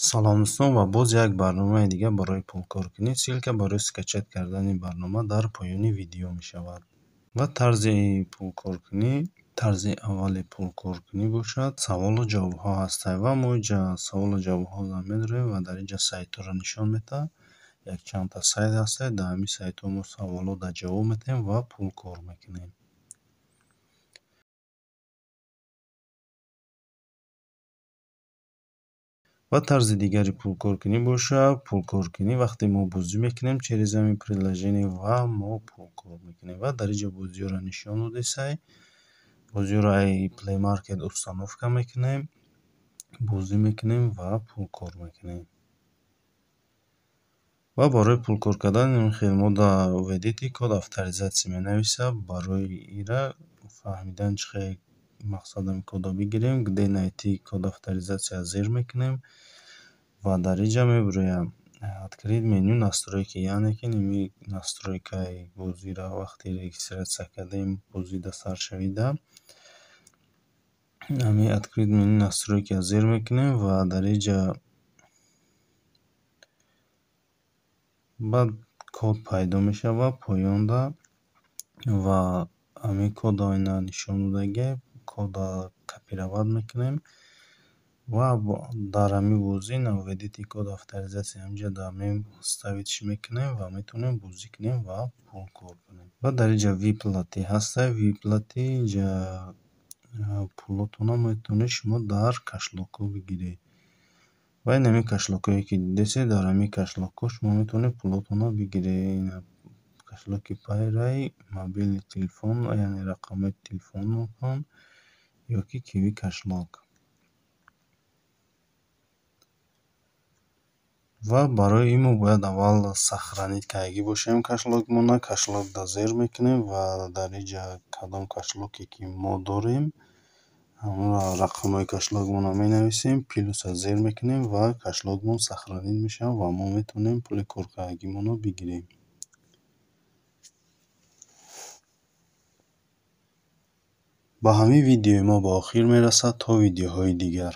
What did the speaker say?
Салом, дӯстон, ва боз як барномаи дига барои пулкоркунӣ. Ссылка барои скачать кардани барнома дар поёни видео мешавад. Ва тарзи пулкоркунӣ, тарзи аввали пулкоркунӣ бошад, саволу ҷавобҳо ҳастанд, ва мо инҷа саволу ҷавобҳоро медорем, ва дар инҷа сайтҳоро нишон медиҳад. Якчандта сайт ҳастанд. Дар ҳамин сайтҳо мо саволода ҷавоб медиҳем ва пул кор мекунем. Ва тарзи дигари пулкоркунӣ бошад, пулкоркунӣ вақте мо бозӣ мекунем через ҳамин приложение ва мо пул кор мекунем. Ва дар инҷа бозиҳоро нишон додесай. Бозиҳоро ай Play Market установка мекунем, бозӣ мекунем ва пул кор мекунем. Ва барои пулкор кардан ин хел мо дар «Введите код авторизация» менависад. Барои ира фаҳмидан, чӣ хел мақсадам кода бигирем, «Где найти код авторизация» зер мекунем ва дар инҷа мебироям «Открыть меню настройки», яъне ки ними настройкаи бозиро вақте регистрация кардем, бозида сар шавида, ҳамин «Открыть меню настройки» зер мекунем ва дар инҷа баъд код пайдо мешавад поёнда ва ҳамин кода ина нишон додагиа, кода копировать мекунем ва дар ҳамин бозӣ на «Введите код авторизация» ҳаминҷа дар вставить мекунем ва метавонем бозӣ кунем ва пул кор кунем. Ва дар инҷа выплаты ҳаста. Выплаты инҷа пулотонро метавонед шумо дар кошелёкҳо бигиред. Ва ин ҳамин кошелёкҳое, ки дидесед, дар ҳамин кошелёкҳо шумо метавонед пулотонро бигиред. Ин кошелёки Payeer, мобильный телефон, яъне рақамҳои телефонотон ё ки Киви кошелёк. Ва барои ин мо бояд аввал сохранить кардагӣ бошем кошелёкмона. Кошелёкда зер мекунем ва дар инҷа кадом кошелёке, ки мо дорем, ҳамонро рақамҳои кошелёкмонро менависем, плюса зер мекунем ва кошелёкмон сохранить мешавад ва мо метавонем пули коркардагимонро бигирем. Ба ҳамин видеои мо ба охир мерасад. То видеоҳои дигар.